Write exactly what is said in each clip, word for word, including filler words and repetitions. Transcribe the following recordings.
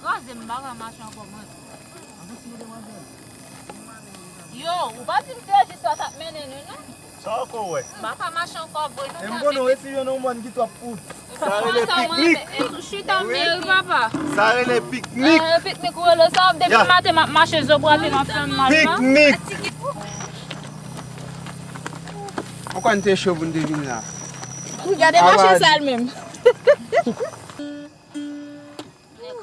Kraze m, m pa ka mache ankò, mwen. Yo, ou pa di m se jis sa t ap mennen nou, non? Sa w ankò wè? M pa ka mache ankò vre, non. E m konnen w resi jwenn yon mòn ki twòp pou. Sa rele piknik. Chita m byen, wi, papa. Sa rele piknik. Eh, piknik ou rele sa, depi maten m ap mache zo brate nan flanm mal la. Piknik. Poukwa n te cho pou n te vin la? Gade machin sal menm.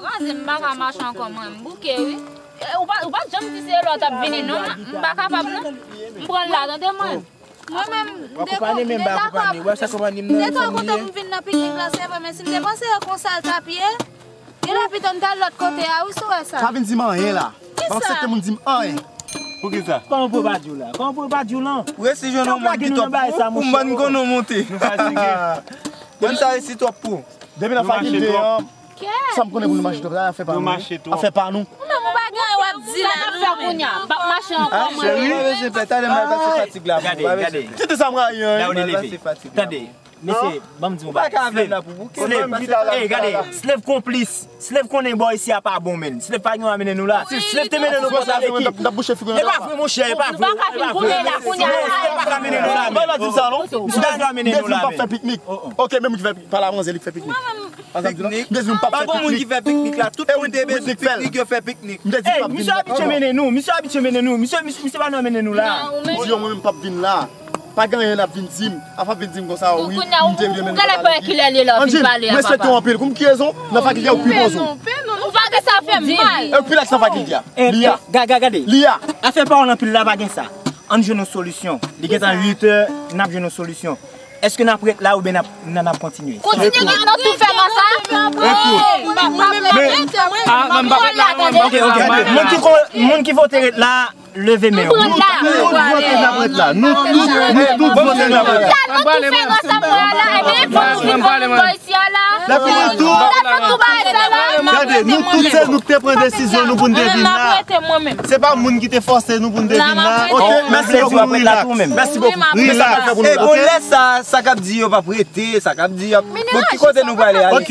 Kraze m, m pa ka mache ankò, mwen. M bouke, wi. Eh, ou pa, ou pa janm di se lè w t ap vini, non. M pa kapab, non. M pran l la, tande, mwen. Mwen menm, m te kon-, m te dakò. M te twò kontan pou m vin nan piknik la, se vre, men si m te panse yo konsa l t ap ye, genlè pito m t al lòt kote a, wi, si w wè sa. Sa vin di m anyen la. Pa aksepte moun di m anyen. Poukisa? Kòman pou yo pa di w la? Kòman pou yo pa di w lan? Resi jwenn yon mòn ki twòp pou, pou m ban n konnen w monte. Nou fatige. Mòn sa resi twòp pou. Depi nan fakilte an, sa m konnen pou nou mache twòp la, afè pa nou. Afè pa nou. Ou menm ou pa gen anyen w ap di la, non, men. N ap fè kounye a, m p ap mache ankò, mwen. Cheri, pa bezwen pè, talè m al pase fatig la pou ou, pa bezwen pè. Tete sa m rayi an, wi. Tande. Mesye, ban m di w yon bagay. Slave, Slave, ey, gade, Slave konplis. Slave konnen bò isi a pa bon, menn. Slave pa gen dwa mennen nou la. Si Slave te mennen nou bò sa, e pa vre, monchè, e pa vre, e pa vre. Slave pa ka mennen nou la, menn. Misye pa gen dwa mennen nou la, menn. Ok, menm ki fè, pa la manzè, li k fè piknik. Piknik? Pa gen moun ki fè piknik la. Tout moun te bezwen piknik, yo fè piknik. Ey, misye abitye mennen nou. Misye abitye mennen nou. Misye, misye, misye pa nan mennen nou la. Di yo mwen menm p ap vin la. Pa gen anyen n ap vin di m. Ap vin di m konsa, wi. M te vle mennen nou la. Ann di, m respekte w anpil. Konn ki rezon? Nan fakilte a ou pi bon zon. Ou pa gen sa fè m mal. E ou pi lès nan fakilte a. Li a. Gade, gade. Li a. Afè pawòl anpil la pa gen sa. Ann jwenn yon solisyon. Li gentan uit è, n ap jwenn yon solisyon. Èske n ap ret la oubyen n ap, n ap kontinye? Kontinye nan tou fè nan sa. Ekout. Ok, ok. Moun ki ko-, moun ki vote ret la, leve men w. Nou tout vote n ap ret la. Nou tout, nou tout vote n ap ret la. Gade, nou tout se nou ki te pran desizyon nou pou n te vin la. Se pa moun ki te fòse nou pou n te vin la. Ok, mèsi bokou, rilaks. Mèsi bokou. Rilaks. E bon, lè sa, sa k ap di yo p ap rete, sa k ap di y ap, bon, ki kote nou prale, Alisa? Ok.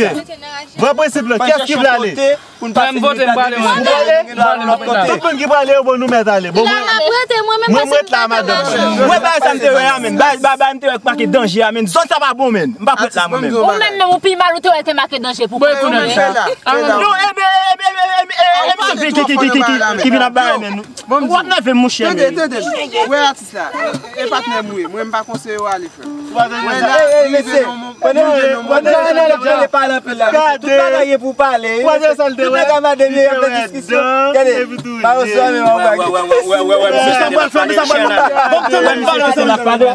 Vrè prensip la, kiyès ki vle ale? Mwen, m vote, m prale, mwen. Ou prale? Tout moun ki prale yo, bon, nou mèt ale. Bon, mwen, mwen, m ret la, madanm. Mwen, bagay sa m te wè a, menn. Bagay, bagay, bagay m te wè k make danje a, menn. Zòn sa pa bon, menn. M p ap ret la, mwen menm. Ou menm, menm, ou pi mal, ou te wè l te make danje pou kò w, menn. Non, e, e, e, misye ki, ki, ki, ki, ki, ki vin ap bay, menn. W ap nève m, monchè, men. Tande, tande. Wè atis la. E patnè m wi. Mwen, m pa konseye w ale, frè m. Mwen la, li rive nan mon-, li rive nan moman. Tout bagay gen pou pale. Tout nèg a mande li, y ap fè diskisyon. Gade, pa yo swa men yon bagay. Misye pral fè, misye pral fè. Bon, tande, m pale.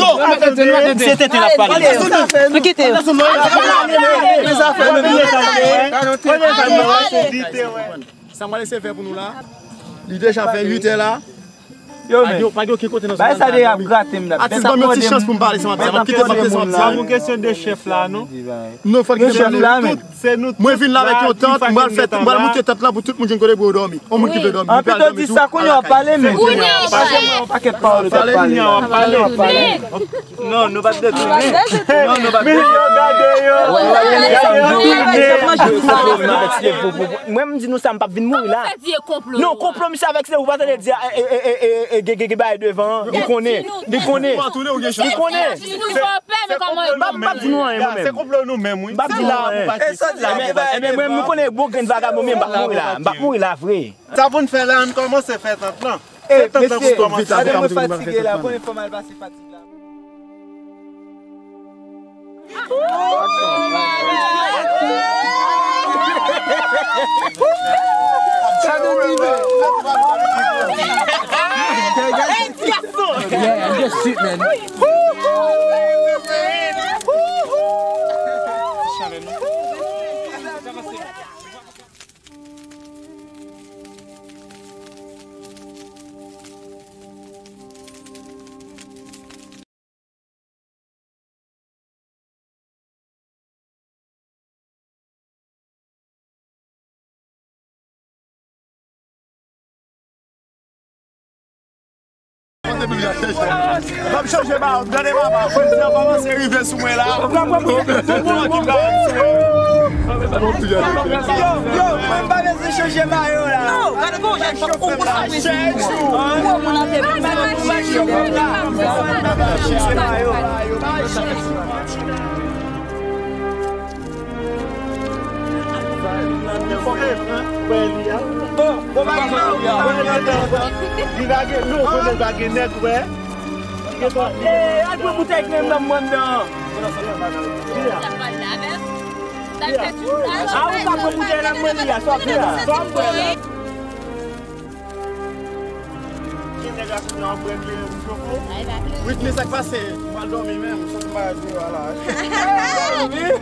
Yo, se tete l ap pale. Kite yo. Sa m pral eseye fè pou nou la, li deja fè uit è la. Yo, men. Pa gen okenn kote nan zòn nan. Bagay sa deja ap grate m la. Atis, ban m yon ti chans pou m pale, sa m ap di. M ap kite, m ap kite, sa m ap di. Pa yon kesyon de chèf la, non. Non, fò l kite m pale. Mwen vin la avèk yon tant, m pral fè, m pral moute tant lan pou tout moun jwenn kote pou yo dòmi. On moun ki vle dòmi, li pral dòmi tou. An pito di sa kounye a w ap pale, men. Pakèt pawòl ou t ap pale la. Kounye a w ap pale. Non, nou pa t detounen. Non, nou pa t detounen. Mwen, m di nou sa, m p ap vin mouri la. Non, konplo misye avèk se ou pa tande di, e, e, e, e, gen, gen, gen bagay devan, li konnen, li konnen, li konnen. M p ap, m p ap di nou anyen, mwen menm. Se konplo nou menm, wi. M p ap di nou anyen. Ebyen, mwen, mwen konnen bon grenn vagabon, men m p ap mouri la. M p ap mouri la vre. Sa pou n fè la, ann kòmanse fè tant lan. E, mesye, gade mwen fatige la, konnen fò m al pase fatig la. Yeah, I'm just sitting, man. M ap chanje ba, gade papa, kòmanse rive sou mwen la. Bon, bon, bon, bon, bon, bon. Yo, yo, mwen pa bezwen chanje mayo la. Non, gade gon jan ou ou sa prezan. Ou moun ap fè mwen pa bezwen chanje mayo. Chanje mayo. Bon, bon, bon, bon, bon. Li lage, non, kote l lage nèt, wè. Eh, al pran boutèy krèm nan mwen nan. A, ou ka pran boutèy la mwen li a, sa w ap fè la. Sa w ap fè la. Ki nèg la sot nan pran kleren pou Joko? Whitney, sa k pase? M pral dòmi menm, sot m pa di wala.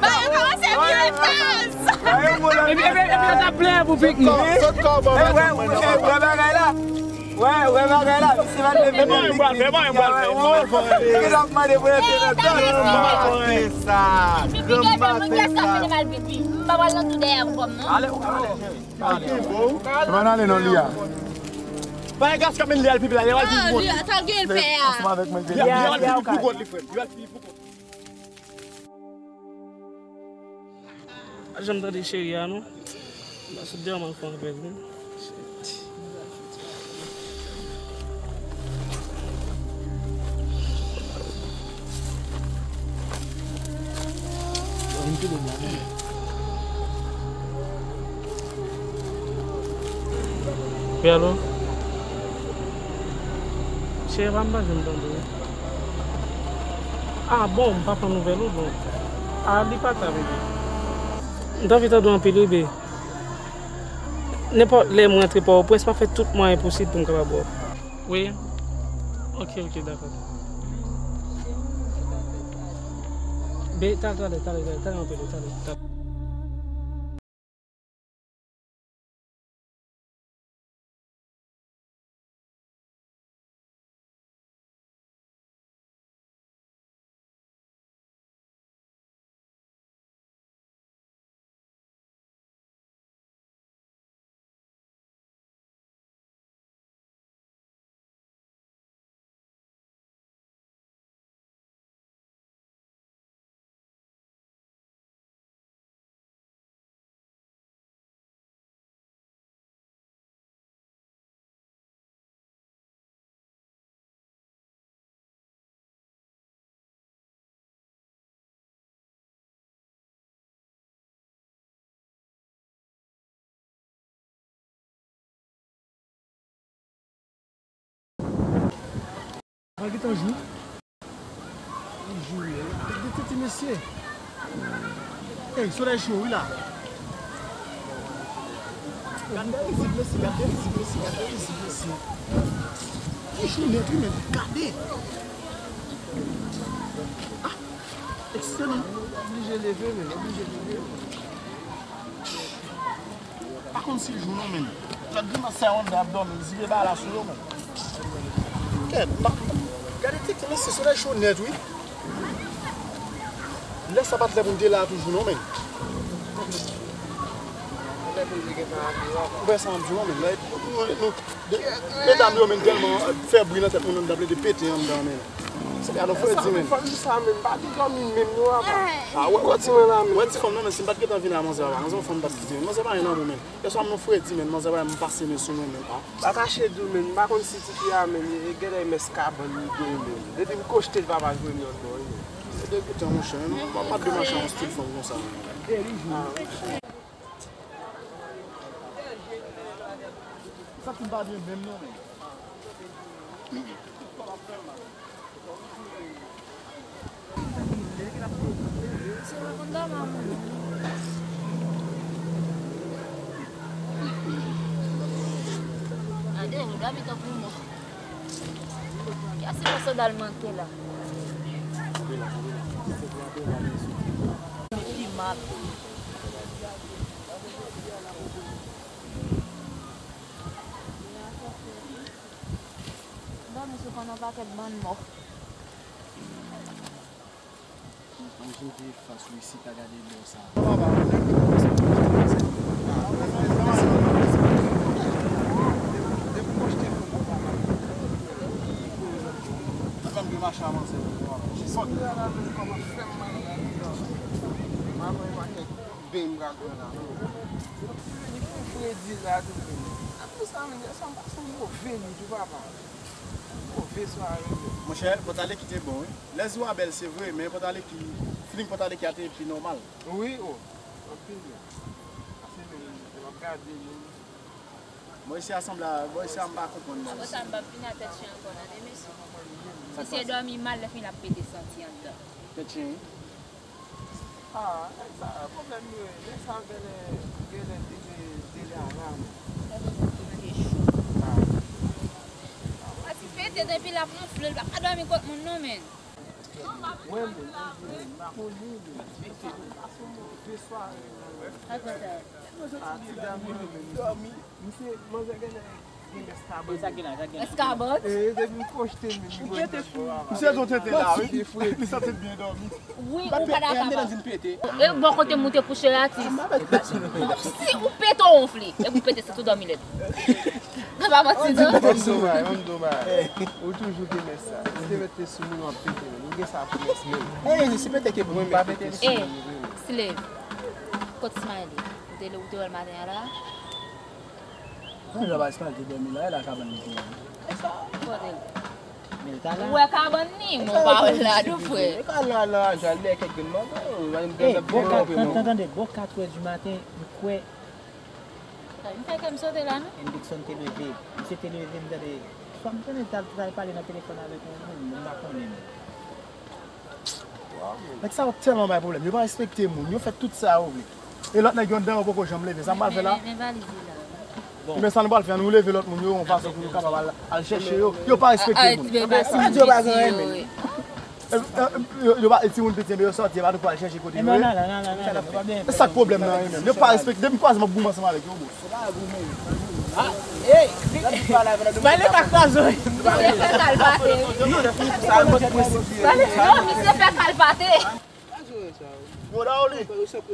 Ba yo kòmanse vire faz. Epi, epi, epi, yo t ap plenyen pou piknik. Sot kò, sot kò, ba yo t ap plenyen. Wè bagay la. Wè, wè bagay la, misye pa t vle vini. Fè mwen, fè mwen, fè mwen. Misye t ap mande pou enteresan. Granm maten sa, granm maten sa. M pa pral nan tou dèyè kòm non. Ale, ale, cheri. Ale. Se pa nan ale non, Lia. Pa e gason k ap mennen li al pipi la, li al pipi pou kont li. Sa l gen l fè a. Ansanm avèk mwen, li al pipi pou kont li, frè m. Li al pipi pou kont li. Pa janm tande cheri a non. Li pa sot dèyè mwen fè yon apèl wi. Wi, alo? Cheri a pa m pa janm tande w. Ah bon, m pa pran nouvèl ou, bon. Ah, li pa ta, bebe. M t anvi tande w anpil, wi, be. Nenpòt lè m rantre Pòtoprens, m ap fè tout mwayen posib pou m kapab wè w. Wi. Ok, ok, dakò. Be, talè, talè, talè, talè, talè, anpil, talè, talè. Pral gentan jou. Jou, men. Gade tete mesye. Ey, solèy cho, wi, la. Gade rizib mesye, gade rizib mesye, gade rizib mesye. Li cho nèt, wi, men. Gade. Ah, ekselan. Oblije leve, men. Oblije leve. Pa konn si l jou non, men. Lòt dimanch sa yo anndan ap dòmi, l zibe bagay la sou yo, men. Kèt, m pa konn. Gade tete mesye, solèy cho nèt, wi. Lè sa pa t lè pou n te la toujou, non, men. Ou wè sa m ap di w, men. Lè nou, nou, de, medam yo, men, tèlman fè bri nan tèt moun, nou t ap plede pete anndan, men. Se pa nou fredi, men. Sa, men, pa di dòmi menm, non, apa. Ah, wè, wè, ti, wè, ti fanm nan, men, si m pa t gentan vin la, manzè, manzè, yon fanm pa t kite, men, manzè pa gen lanmou, men. Yèswa m nou fredi, men, manzè pa m pase men sou mwen, men, ah. Pa kache di w, men, m pa konn si tifi a, men, e, e genlè M S kabann li gen, men. Depi m kochte l, papa jwenn yon non, men. Se degoute, monchè, men, m pa, m pa t dwe mache yon stil fanm konsa, men. Ah, wi. Sa ti pa byen menm non, men. Gade, ou dòmi tankou mò. Kiyès ki fè sandal manke la? Ki mal. Dòmi sou kò nan pakèt bann mò. Manje vye fas ou isit la, gade bò sa. M pral pran la. Li pou fredi la tou. Apre sa, men, sa m pase yon move nwit wi papa. Move sware. Monchè, Pòtalè ki te bon, wi. Lè zwa bèl, se vre, men Pòtalè ki, feeling Pòtalè ki a te pi nòmal. Wi, o. Anpil, men. Pase, men, lè m ap gade, men. Bon, isi a sanble a, bon, isi a m pa konprann, non. Apre sa, m p ap vin a tèt chen ankò, non, mesye. Sa k pase? Misye dòmi mal, lè fini l ap pete santi anndan. Tèt chen, wi. Ah, nèg sa, pwoblèm li, wi. Nèg sa genlè, genlè dele, dele a la, men. Gade moun ki mande cho. Ah. Pati pete, depi l ap wonfle, l pa ka dòmi kot moun, non, men. Mwen menm, mwen menm, m konnen, men, se yon move sware, men. Ati dam yo, men, misye, manzè genlè gen eskabant. Eskabant? E, depi m kwochte, men, li pete fou. Misye gon tete la, wi. Li santi l byen dòmi. Wi, ou pa ta kapab. E bò kote m ou te kouche a, atis. Si ou pete, ou wonfle. Epi ou pete, se tou dòmi lèd. Sa pa manti, non? Ban m di w yon bagay, ban m di w yon bagay. Ou toujou te mèt sa. Si te mèt te sou moun, w ap pete, men. Ou gen sa pou mèt menm. E, si pete ke pou mwen, pa pete sou moun. Slave. Kot Smiley? Ou te, ou te wè l maten an la? Mwen la ba Smiley te dòmi la, e la kabann li te ye. Kote l? Men l ta la. Ou wè kabann li, men w pa wè l la tou, frè. E ka la, la, jal dèyè kèk grenn mango, ou wè m gen bò kat, tande, tande, bò kat è di maten, m kwè M fè kè m sote la, non? Hendrickson te leve. Misye te leve, m tande. Swa m tande l t al, t al pale nan telefòn avèk yon moun, m pa konnen, men. Nèg sa yo tèlman bay pwoblèm. Yo pa respekte moun. Yo fè tout sa yo vle. E lòt nèg yo anndan, yo poko janm leve. Sa m pral fè la? Men, men, men valiz li la. Bon. Men sa nou pral fè, nou leve lòt moun yo yon fason pou nou kapab al, al chèche yo. Yo pa respekte moun. Yo pa gen anyen, men. E, e, yo, yo pa, e timoun piti, men yo sòti, e pa nou pral chèche kote yo ye. E sa k pwoblèm nan ye menm. Yo pa respekte, depi m kwaze m ap goumen ansanm avèk yo, bro. Bay li pa kwaze. Misye fè kalbate. Misye fè kalbate. Yo, Daoli.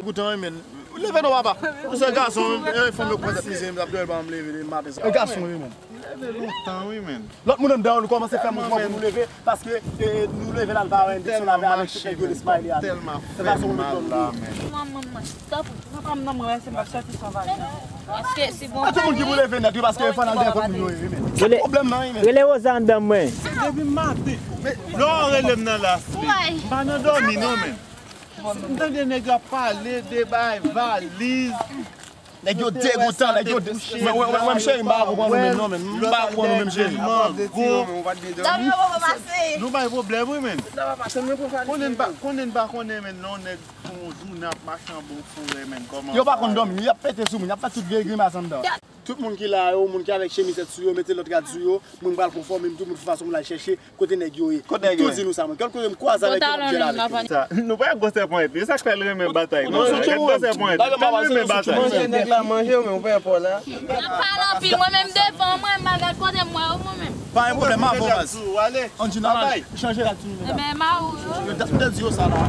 Koutan, wi, men. Leve non, papa. Ou se gason, e fanm yo kòmanse ap mize, m ap dòmi, pa m leve depi maten sa. E gason, wi, men. M leve lontan, wi, men. Lòt moun anndan, nou kòmanse fè mouvman pou nou leve, paske, e, nou leve la, l pa wè Hendrickson avè, avèk tout nèg yo, Smiley a. Tèlman fè m mal la, men. Manman, manman, tanpri. Papa m nan mwen, se m ap sòti san valiz. Paske si bon. Tout moun ki pou leve nèt, wi, paske fò n al dèyè kot moun yo ye, men. Se pwoblèm nan, wi, men. Rele Rosa anndan mwen. Se depi maten. Lè w rele m nan la, Slay. M pa nan dòmi, non, men. M tande nèg yo ap pale de bay valiz. Nèg yo degoutan, nèg yo de-, mwen, mwen, mwen, mwen, cheri, m pa konprann nou menm, non, men. M pa konprann nou menm, cheri. Dam yo poko pase. Nou bay pwoblèm, wi, men. Konnen n pa, konnen n pa konnen, men, non, nèg fè yon jounen ap mache anba yon forè, men, kòman. Yo pa konn dòmi, y ap pete sou moun, y ap fè tout vye grimas anndan. Tout moun ki la yo, moun ki avèk chemiz tèt sou yo, mete lòt rad sou yo, moun pral konfòme m, tout moun fè fason moun al chèche kote nèg yo ye. Kote nèg yo ye? M tou di nou sa, mwen. Kèlke kote m kwaze avèk yo, m ap jere avèk yo. Sa, nou pa gwosè ponyèt li, sa k fè l renmen batay. Non, sou tchou. Gwosè ponyèt li, tèlman renmen batay. Manje nèg la, manje, men ou pa pè la. N ap pale anpil, mwen menm devan, mwen, m al gad kote m wè yo, mwen menm. Pa gen pwoblèm, m avè w, baz. Andy, n al chanje rad sou nou, medam. Ebyen, m a ou yo. Yo, m te di yo sa la.